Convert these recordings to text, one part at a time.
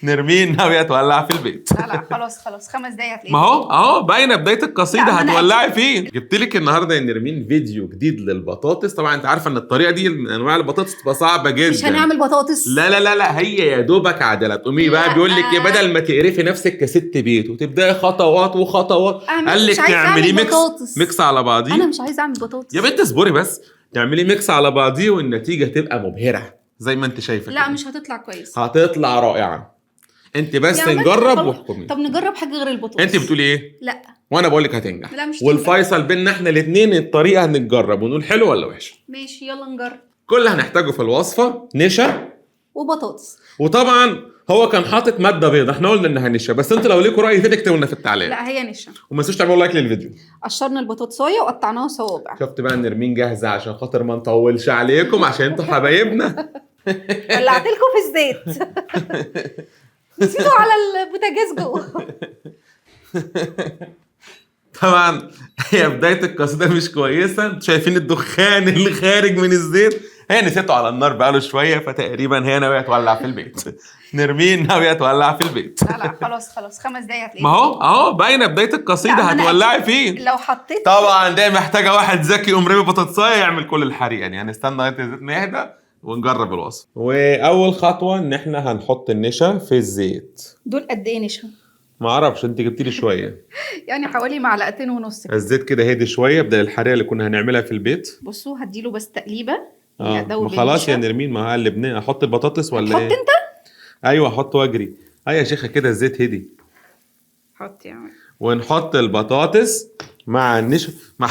نرمين ناوية تولع في البيت. لا لا، خلاص خلاص، 5 دقايق هتلاقيه. ما هو اهو باينة بداية القصيده. لا، ما أنا هتولعي فين؟ جبت لك النهارده يا نرمين فيديو جديد للبطاطس. طبعا انت عارفه ان الطريقة دي من انواع البطاطس تبقى صعبة جدا. مش هنعمل بطاطس. لا لا لا لا، هي يا دوبك عدله. تقومي بقى لا. بيقول لك ايه، بدل ما تقرفي نفسك كست بيت وتبداي خطوات وخطوات، أنا قال مش لك عايزة تعملي أعمل mix بطاطس. mix على بعضيه. انا مش عايزه اعمل بطاطس. يا بنت اصبري بس، تعملي mix على بعضيه والنتيجة تبقى مبهرة زي ما انت شايفه لا كده. مش هتطلع كويس. هتطلع رائعه، انت بس يا عماد نجرب خلاص. واحكمي. طب نجرب حاجة غير البطاطس. انت بتقولي ايه؟ لا. وانا بقول لك هتنجح. لا، مش والفيصل بيننا احنا الاثنين الطريقه، هنتجرب ونقول حلو ولا وحش. ماشي، يلا نجرب. كل اللي هنحتاجه في الوصفة نشا وبطاطس. وطبعا هو كان حاطط مادة بيضاء، احنا قلنا انها نشا، بس انتوا لو ليكوا راي تاني اكتبوا لنا في التعليقات. لا، هي نشا. وما تنسوش تعملوا like للفيديو. قشرنا البطاطسايه وقطعناها صوابع. شفت بقى نرمين جاهزه، عشان خاطر ما نطولش عليكم عشان انتوا حبايبنا. ولعت لكم في الزيت، نسيتوا على البوتاجاز جوه. طبعا هي بداية القصيدة مش كويسه، انتوا شايفين الدخان اللي خارج من الزيت. هي نسيته على النار بقاله شويه، فتقريبا هي ناوية تولع في البيت. نرمين ناوية تولع في البيت. لا لا، خلاص خلاص، 5 دقايق هتلاقيه. ما هو اهو باينة بداية القصيده. لا، ما أنا هتولعي فين؟ لو حطيت طبعا ده محتاجه واحد ذكي يقوم رامي بطاطسايه يعمل كل الحريقه. يعني هنستنى لغاية الزيت ما يهدى ونجرب الوصفة. واول خطوة ان احنا هنحط النشا في الزيت. دول قد ايه نشا؟ ما اعرفش، انت جبتي لي شويه. يعني حوالي معلقتين ونص كده. الزيت كده هدي شوية بدل الحريقه اللي كنا هنعملها في البيت. بصوا، هديله بس تقليبه. اه. أدوب ما خلاص يا النشا. نرمين، ما قلبناه. احط البطاطس ولا حط ايه؟ انت. ايوه، احط واجري. ايوه يا شيخه، كده الزيت هدي. حط يا عم. ونحط البطاطس مع النشا مع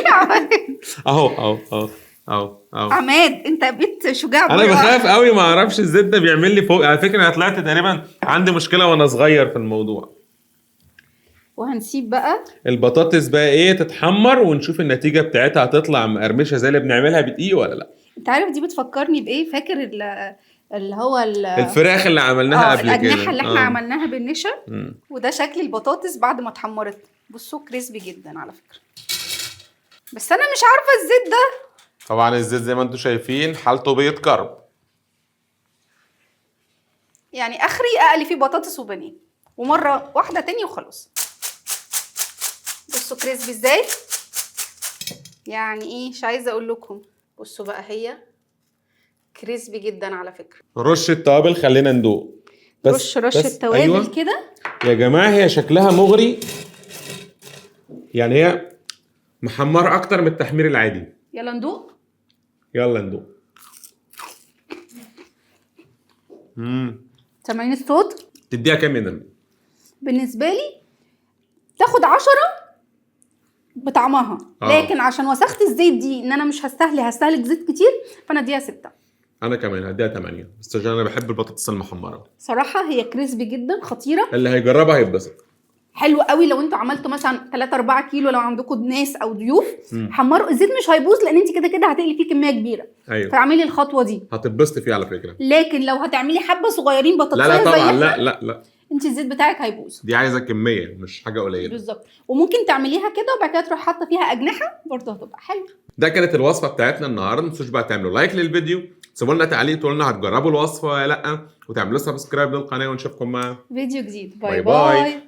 يا عماد. اهو اهو اهو اهو اهو. عماد، انت بقيت شجاع انا مرة. بخاف قوي، ما اعرفش الزيت ده بيعمل لي فوق. على فكرة انا طلعت تقريبا عندي مشكلة وانا صغير في الموضوع. وهنسيب بقى البطاطس بقى ايه تتحمر ونشوف النتيجة بتاعتها، هتطلع مقرمشه زي اللي بنعملها بدقيق ولا لا. انت عارف دي بتفكرني بايه؟ فاكر اللي هو الفراخ اللي عملناها قبل كده. الاجنحة اللي احنا عملناها بالنشا. وده شكل البطاطس بعد ما اتحمرت. بصوا، crispy جدا على فكره، بس انا مش عارفه الزيت ده. طبعا الزيت زي ما انتم شايفين حالته بيتكرب. يعني اخري اقلي فيه بطاطس وبانيه ومرة واحدة تاني وخلاص. بصوا crispy ازاي، يعني ايه، مش عايزه اقول لكم. بصوا بقى، هي crispy جدا على فكره. رش التوابل، خلينا ندوق بس. رش رشه بس توابل. أيوة. كده. يا جماعة هي شكلها مغري، يعني هي محمرة اكتر من التحمير العادي. يلا ندوق. يلا ندوق. سامعين الصوت؟ تديها كام يا نرمين؟ بالنسبة لي تاخد 10 بطعمها. لكن عشان وسخت الزيت دي، ان انا مش هستهلك زيت كتير، فانا اديها 6. انا كمان هديها 8، بس عشان انا بحب البطاطس المحمره. صراحة هي crispy جدا، خطيره. اللي هيجربها هيتبسط. حلو قوي لو انتوا عملتوا مثلا 3 4 كيلو، لو عندكم ناس او ضيوف. حمروا الزيت مش هيبوظ، لان انت كده كده هتقلي فيه كمية كبيره. فاعملي الخطوة دي. هتتبسطي فيه على فكره. لكن لو هتعملي حبه صغيرين لا بطاطسيه لا زي طبعا احنا، لا لا لا. انت الزيت بتاعك هيبوظ. دي عايزه كمية مش حاجة قليله. بالظبط، وممكن تعمليها كده وبعد كده تروح حاطه فيها اجنحة برضه، هتبقى حلوه. ده كانت الوصفة بتاعتنا النهارده. ما تنسوش بقى تعملوا like للفيديو، تسيبوا لنا تعليق تقولوا لنا هتجربوا الوصفة ولا لا، وتعملوا subscribe للقناه، ونشوفكم مع فيديو جديد. bye bye. bye. bye.